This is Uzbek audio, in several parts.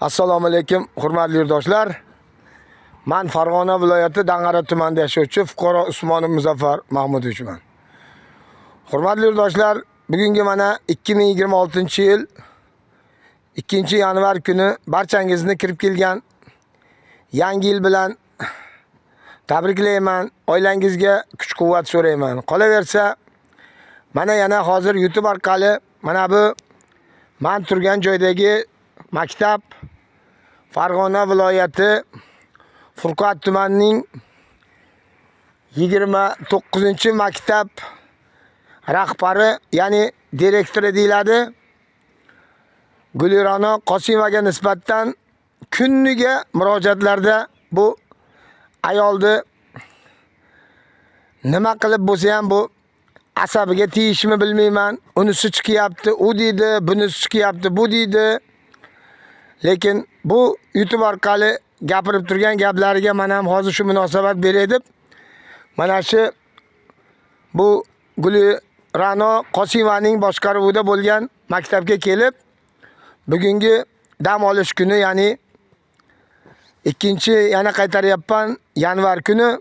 Assalomu alaykum, hurmatli yurtdoshlar. Men Farg'ona viloyati Dang'ara tumanida yashovchi fuqaro Usmonov Muzaffar Mahmudovichman. Hurmatli yurtdoshlar, bugungi mana 2026-yil 2-yanvar kuni barchangizni kirib kelgan yangi yil bilan tabriklayman. Oilangizga kuch-quvvat so'rayman. Qolaversa, mana yana hozir YouTube orqali mana bu men turgan joydagi maktab Farg'ona viloyati Furqat tumanining 29-maktab rahbari, ya'ni direktori deyiladi. Gulirano Qosimovaga nisbatan kunniga murojaatlarda bu ayolni nima qilib bo'lsa ham bu asabiga tegishmi bilmayman. Unisi chiqyapti, u deydi, bunisi chiqyapti, bu deydi. Lekin bu YouTube orqali gapirib turgan gaplariga men ham hozir shu munosabat beray deb mana shu bu Gulirano Qosimovaning boshqaruvida bo'lgan maktabga kelib bugungi dam olish kuni, ya'ni 2, yana qaytaryapman, yanvar kuni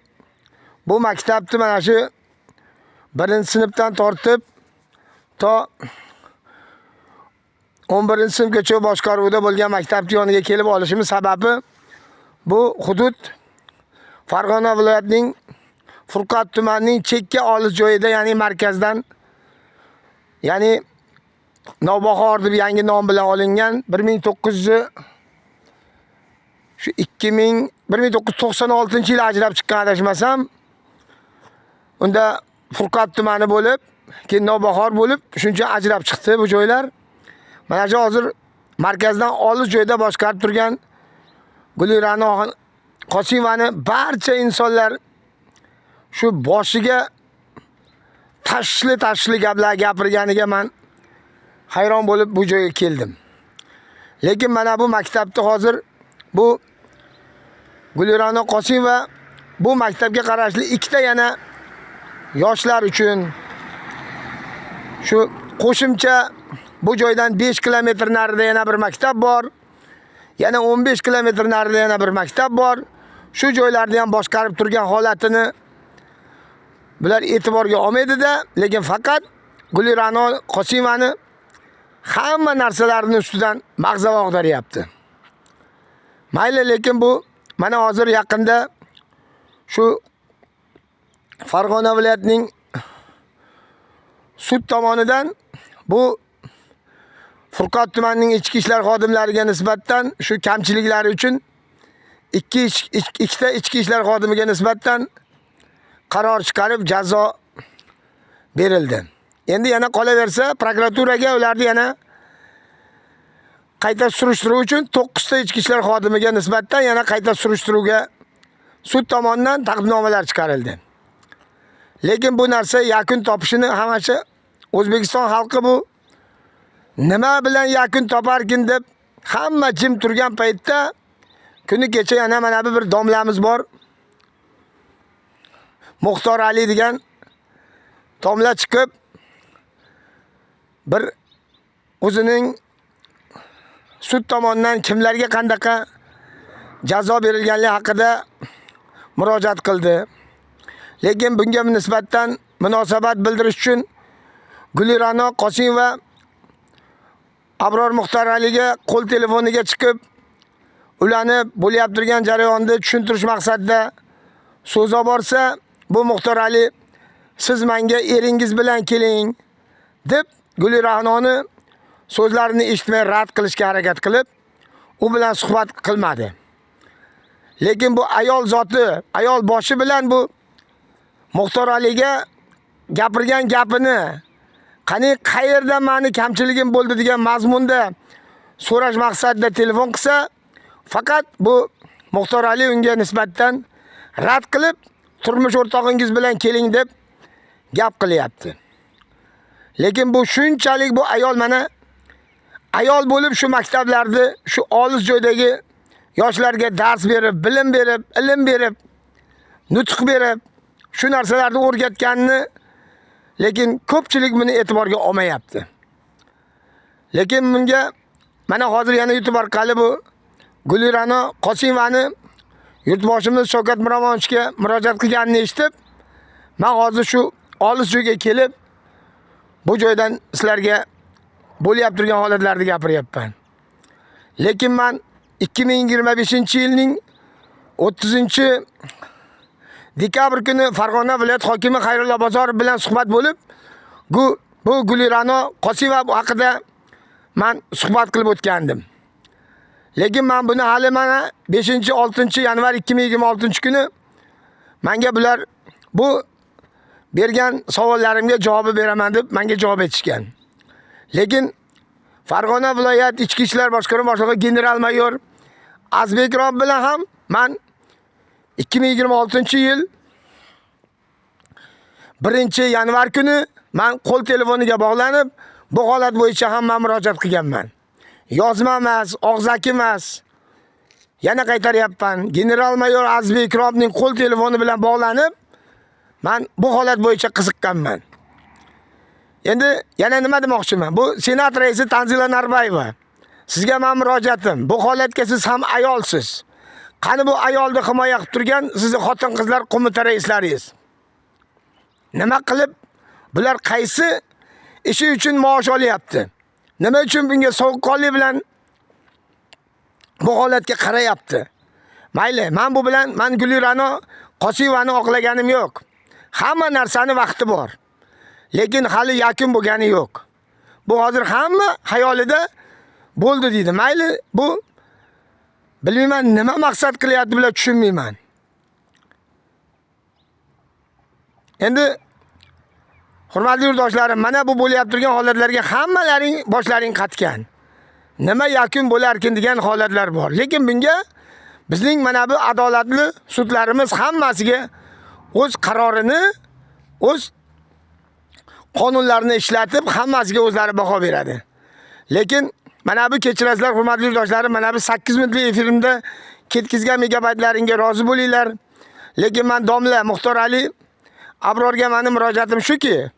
bu maktabni mana shu 1-sinfdan tortib to 11-sinfgacha boshqaruvda bo'lgan maktabni yoniga kelib olishimiz sababi bu hudud Farg'ona viloyatining Furqat tumanining chekka olis joyida, ya'ni markazdan, ya'ni Navbahor deb yangi nom bilan olingan 1900 shu 2000 1996-yil ajrab chiqqan adashmasam, unda Furqat tumani bo'lib, keyin Navbahor bo'lib, shuncha ajrab chiqdi bu joylar. Mana shu hozir markazdan olis joyda boshqarib turgan Gulirano Qosimovani barcha insonlar shu boshiga tashli-tashli gaplar gapirganiga men hayron bo'lib bu joyga keldim. Lekin mana bu maktabda hozir bu Gulirano Qosimova bu maktabga qarashli ikkita yana yoshlar uchun shu qo'shimcha bu joydan 5 kilometr narida yana bir maktab bor. Yana 15 kilometr narida yana bir maktab bor. Shu joylarni ham boshqarib turgan holatini bular e'tiborga olmaydi-da, lekin faqat Gulirano Qosimovani hamma narsalarning ustidan mag'zava ag'daryapti. Mayli, lekin bu mana hozir yaqinda shu Farg'ona viloyatining sud tomonidan bu Furqat tumanining ichki ishlar xodimlariga nisbatan shu kamchiliklari uchun ikkita ichki ishlar xodimiga nisbatan qaror chiqarib jazo berildi. Endi yana qolaversa prokuraturaga ularni yana qayta surishtiruv uchun 9 ta ichki ishlar xodimiga nisbatan yana qayta surishtiruvga sud tomonidan taqdimnomalar chiqarildi. Lekin bu narsa yakun topishini hammasi O'zbekiston xalqi bu nima bilan yakun toparkin deb hamma jim turgan paytda kuni kecha yana mana bu bir domlamiz bor. Muxtor Ali degan domla chiqib bir o'zining sud tomonidan kimlarga qandaqa jazo berilganligi haqida murojaat qildi. Lekin bunga nisbatan munosabat bildirish uchun Gulirano Qosimova Abror Muxtor Aliga qo'l telefoniga chiqib ularni bo'lyap turgan jarayonni tushuntirish maqsadida so'z olib borsa, bu Muxtor Ali siz menga eringiz bilan keling deb Guliranoni so'zlarini eshitmay rad qilishga harakat qilib, u bilan suhbat qilmadi. Lekin bu ayol zoti, ayol boshi bilan bu Muxtor Aliga gapirgan gapini qani qayerda meni kamchiligim bo'ldi degan mazmunda so'rash maqsadida telefon qilsa, faqat bu Muxtor Ali unga nisbatan rad qilib, turmush o'rtog'ingiz bilan keling deb gap qilyapti. Lekin bu shunchalik bu ayol mana ayol bo'lib shu maktablarda, shu olis joydagi yoshlarga dars berib, bilim berib, ilm berib, nutq berib, shu narsalarni o'rgatganini lekin ko'pchilik buni e'tiborga olmayapti. Lekin bunga mana hozir yana YouTube orqali bu Gulira'no Qosimovani yurtboshimiz Shavkat Miromonovichga murojaat qilganini eshitib, men hozir shu olis joyga kelib, bu joydan sizlarga bo'lyap turgan holatlarni gapiryapman. Lekin men 2025-yilning 30 dekabr kuni Farg'ona viloyat hokimi Xayrullo Bozorov bilan suhbat bo'lib, bu Gulira'no Qosimova haqida men suhbat qilib o'tgandim. Lekin men buni hali mana 5-6 yanvar 2026 kuni menga bular bu bergan savollarimga javobi beraman deb menga javob aytishgan. Lekin Farg'ona viloyat Ichki ishlar boshqarma boshlig'i general mayor Azbek bilan ham men 2026 yil 1 yanvar kuni men qo'l telefoniga bog'lanib, bu holat bo'yicha ham men murojaat qilganman. Yozma emas, og'zaki emas. Yana qaytaryapman. General mayor Azbek Ikromning qo'l telefoni bilan bog'lanib, men bu holat bo'yicha qiziqqanman. Endi yana nima demoqchiman? Bu Senat raisi Tanzila Narbayeva. Sizga men murojaatim. Bu holatga siz ham ayolsiz. Qani bu ayolni himoya qilib turgan sizni xotin-qizlar qo'mita raislaringiz? Nima qilib bular qaysi ishi uchun maosh olyapti? Nima uchun bunga sovuqqonlik bilan bu holatga qarayapti? Mayli, men bu bilan men Gulira'no Qosimovani oqlaganim yo'q. Hamma narsani vaqti bor. Lekin hali yakun bo'lgani yo'q. Bu hozir hamma xayolida bo'ldi deydi. Mayli, bu bilmayman nima maqsad qilyapti, bular tushunmayman. Endi hurmatli yurtdoshlarim, mana bu bo'layotgan turgan holatlarga hammalaring boshlaring qatgan. Nima yakun bo'larkin degan holatlar bor. Lekin bunga bizning mana bu adolatli sudlarimiz hammasiga o'z qarorini, o'z qonunlarini ishlatib, hammasiga o'zlari baho beradi. Lekin mana bu kechirasizlar, hurmatli yurtdoshlarim, mana bu 8 minutlik efirimda ketkizgan megabaytlaringga rozi bo'linglar. Lekin men domla Muxtor Ali Abrorga meni murojaatim shuki,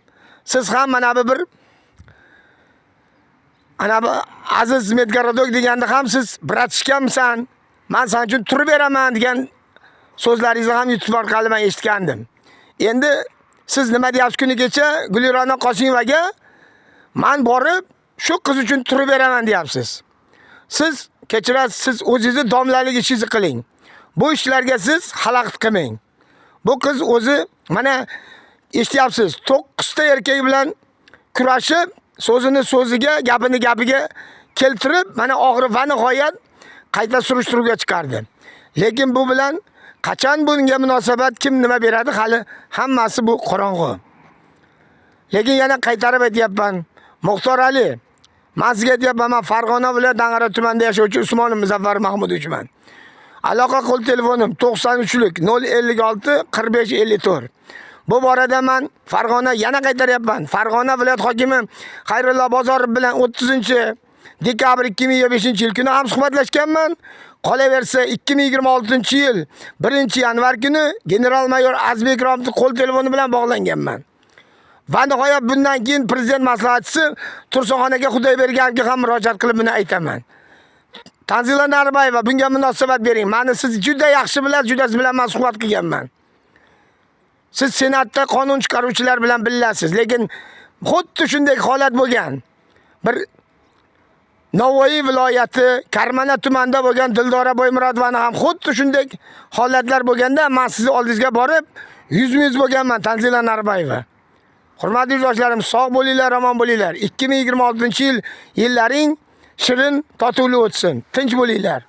siz ham mana bu bir ana bu Aziz Medgorodok deganda ham siz братишка msan, men sen uchun turib beraman degan so'zlaringizni ham YouTube orqali men eshitgandim. Endi siz nima deyapsiz, kuni kecha Gulira'no Qosimovaga men borib shu qiz uchun turib beraman deyapsiz. Siz kechirasiz, siz o'zingizni domlalik ishingizni qiling. Bu ishlarga siz xalaqit qilmang. Bu qiz o'zi mana eshityapsiz, 9 ta erkak bilan kurashib, so'zini so'ziga, gapini gapiga keltirib, mana oxiri va nihoyat qayta surishtiruvga chiqardi. Lekin bu bilan qachon bunga munosabat kim nima beradi, hali hammasi bu qorong'u. Lekin yana qaytarib aytyapman, Muxtor Ali, men sizga aytyapman, men Farg'ona viloyati Dang'ara tumanida yashovchi Usmonov Muzaffar Mahmudovichman. Aloqa qo'l telefonim 93lik 056 45 54. Bu borada men Farg'ona yana qaytaryapman. Farg'ona viloyat hokimi Xayrullo Bozorov bilan 30 dekabr 2025 yil kuni ham suhbatlashganman. Qolaversa 2026 yil 1 yanvar kuni general mayor Azbek Ikromov qo'l telefoni bilan bog'langanman. Va nihoyat bundan keyin prezident maslahatchisi Tursunxon aka Xudoyberganovga ham murojaat qilib buni aytaman. Tanzila Narbayeva, bunga munosabat bering. Meni siz juda yaxshi bilasiz, juda siz bilan men suhbat qilganman. Siz senatda qonun chiqaruvchilar bilan bilasiz, lekin xuddi shunday holat bo'lgan. Bir Navoiy viloyati Karmana tumanida bo'lgan Dildora Boymurodovani ham xuddi shunday holatlar bo'lganda men sizni oldingizga borib yuzma-yuz bo'lganman Tanzila Narbayeva. Hurmatli yurtdoshlarim, sog' bo'linglar, omon bo'linglar. 2026-yil yillaring shirin, totuvli o'tsin. Tinch bo'linglar.